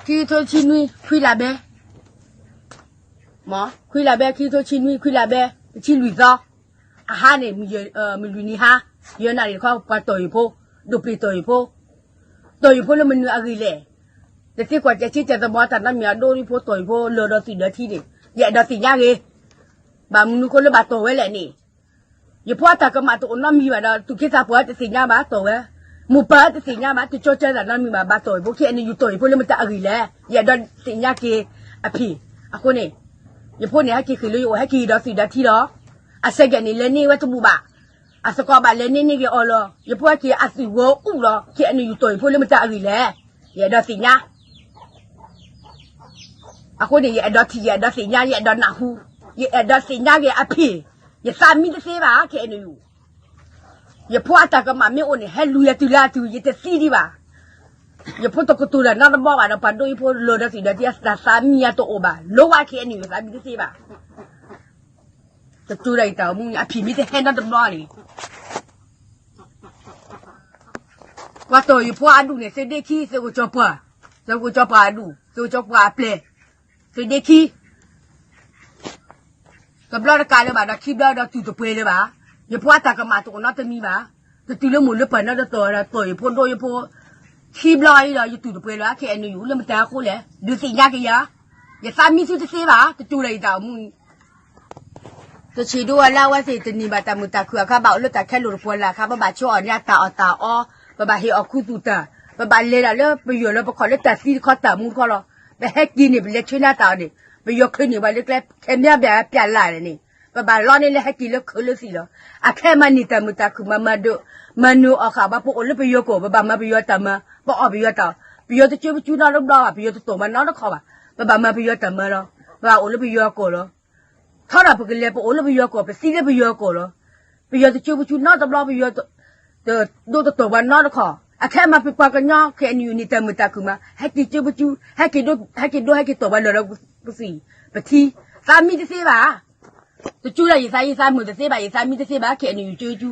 ခံကထိဆံနွံ ခွံလါဘဲ, ခွံလါဘဲ ခံကထိဆံနွံ ခွံလါဘဲ တဆံလွံၢ်သီ, အဟါန့ၣ် မုၢ်လွံၢ်နံၤဟါ, ယဲၢ်နၣ်ရံၣ်တခီ ပှၤတီၢ်ယံၤဖိ, ဒိၣ်ပ့ၢ်တီၢ်ယံၤဖိ, တီၢ်ယံၤဖိလၢမနုၤအဂ့ၢ်လဲၣ်. တသ့ကွၢ်ကဲဆ့ကဲသဘီတၢ်နီတမံၤအဒိဒ်ဖိတီၢ်ယံၤဖိလၢာ်ဒီးသွံၣ်ဒီးထံန့ၣ် ယအဲၣ်ဒိးသ့ၣ်ညါဂ့ၤ. ဘၣ်မနုၤဃိလၢဘၣ်တီၢ်ဝဲလဲၣ်န့ၣ် ယဖိအတၢ်ကမၣ်တအိၣ်နီတမံၤဘၣ်ဒီး သူၣ်က့သးပှၢ်တသ့ၣ်ညါဘၣ်တီၢ်ဝဲ, မိၢ်ပၢ်တသ့ၣ်ညါဘၣ် တကၠီကၢသးနီတမံၤဘၣ် ဘၣ်တီၢ်ယံၤဖိ ခဲအံၤန့ၣ် ယတီၢ်ယံၤဖိလၢမတၤအဂ့ၢ်လဲၣ်. ယအဲၣ်ဒိးသ့ၣ်ညါက့ၤအဖံၣ်. အဃိန့ၣ် ယဖိန့ၣ် ဟဲက့ၤဃ့ၢ်လၢယအိၣ် ဟဲက့ၤဒီးသွံၣ်ဒီးထံလီၤ. အစဲးကဲးန့ၣ် လဲၤန့ၢ်ဝဲတဘူၣ်ဘၣ်. အသကိးဘၣ်လဲၤန့ၢ်န့ၢ်က့ၤအီၤလီၤ. ယဖိဟဲက့ၤအသွံၣ်ဝဲအိၣ်လီၤ. ခဲအံၤန့ၣ် ယတီၢ်ယံၤဖိလၢမတၤအဂ့ၢ်လဲၣ်. ယအဲၣ်ဒိးသ့ၣ်ညါ အဃိန့ၣ် ယအဲၣ်ဒိးထံၣ် ယအဲၣ်ဒိးသ့ၣ်ညါ ယအဲၣ်ဒိးနၢ်ဟူ, ယအဲၣ်ဒိးသ့ၣ်ညါက့ၤအဖံၣ်. ယသးမံတသ့ဘၣ် ခဲအံၤန့ၣ်ယိၤ. ယဖိအတၢ်ကမၣ်မ့ၢ်အိၣ်န့ၣ် ဟဲလူၤယၤတုၤလၢအတုၤ ယတသံဒံးဘၣ်. ယဖိတကတိၤတၢ်နီတဘျီဘၣ်ဒီး ပှၤဒိၣ်ယံၤဖိလၢာ်ဒီးသွံၣ်ဒီးထံ တၢ်သးမံယၤတအိၣ်ဘၣ်. လီၤဝဲ ခဲအံၤန့ၣ် ယသးမံတသ့ဘၣ်. တကၠိဒၣ်ယတၢ်အိၣ်မူန့ၣ် အဖံၣ်မ့ၢ်တဟဲနီတဘျီန့ၣ် ပှၤတီၢ်ယံၤဖိအဒူၣ်န့ၣ် သုးဒ့ခံ သုးကၠီၤပှၢ်, သုးကၠီၤပှၢ်အဒူၣ် သုးကၠီၤပှၢ်အပျဲၢ်, သုးဒ့ခံ တဘျီတကးလၢၤဘၣ်ဒီး ခံဘျီဒီးတူၢ်တပှဲၤလၢၤဘၣ်. ယဖိအတၢ်ကမၣ်တအိၣ်နီတမံၤဘၣ်. တတုၤလၢမိၢ်လၢပၢ်နီတတီၤဒီး တီၢ်ယံၤဖိဒိၣ်ယံၤဖိ ခံဘျီအံၤဒီး ယတူၢ်တပှဲၤလၢၤ ခဲအံၤန့ၣ်ယိၤ လၢမတၤအဃိလဲၣ် ဒုးသ့ၣ်ညါက့ၤယၤ. ယသးမံသုတသ့ဘၣ် တကၠိဒၣ်ယတၢ်အိၣ်မူ တဆံးဒိၣ်ဝဲလၢအဝဲသ့ၣ်တန့ၢ်ဘၣ်တၢ်မုာ်တၢ်ခုၣ်အခါ ဘၣ်အိၣ်လၢတၢ်ခဲလိာ်တပှီၤလၢ်အခါ ပဘၣ်ဆှၢအီၤန့ၢ်အတၢ်အီၣ်တၢ်အီ, ပဘၣ်ဟ့ၣ်အီၤခူသူၣ်တၢ်, ပဘၣ်လဲၤဒၣ်လၢပယီၤလၢပခီၣ်လၢတၢ်သံတခီတၢ်မူတခီလီၤ. ပဟဲက့ၤန့ၣ် ပလဲၤဆှၢန့ၢ်တၢ်အီၣ်န့ၣ် ပယီၤချုးန့ၢ်ပှၤလၢကျဲ ခဲမၤဘၣ်ပျၢ်လၢ်န့ၣ် ပဘၣ်လီန့ၢ်လၢဟဲက့ၤလၢခုးလၢသံၣ်လီၤ. အခဲမၤန့ၢ်တၢ်မုာ်တၢ်ခုၣ်မၤမၤဒိး မၤနုၤအီၣ်ဃာ်ဘၣ် ပအိၣ်လၢပယီၤကီၢ် ပဘၣ်မၤပယီၤတၢ်မၤ ပအီၣ်ပယီၤတၢ်အီၣ် ပယီၤတကၠိပကၠူနီတဘျီဘၣ် ပယီၤတတီၢ်ဘၣ်နီတခီဘၣ် ပဘၣ်မၤပယီၤတၢ်မၤလီၤ. ပဘၣ်အိၣ်လၢပယီၤကီၢ်လီၤ. ထီဒီးပကလဲၤပအိၣ်လၢပယီၤကီၢ် ပသံလၢပယီၤကီၢ်လီၤ. ပယီၤတကၠိပကၠူနီတဘျီ ပယီၤ ဒိးတတီၢ်ဘၣ်နီတခီ, အခဲမၤပပှၤကညီ ခဲအံၤန့ၣ် တၢ်မုာ်တၢ်ခုၣ်မၤ ဟဲက့ၤကၠိပကၠူ ဟဲက့ၤဒိ ဟဲက့ၤဒိ ဟဲက့ၤတီၢ်ဘၣ်လၢာ်ဒီးပသံၣ်ပထံ, သးမံတသ့ဘၣ်. တကၠိဒီးယသး ယသးမုာ်တသ့ဘၣ် ယသးမံတသ့ဘၣ် ခဲအံၤန့ၣ် ယကၠိကၠူ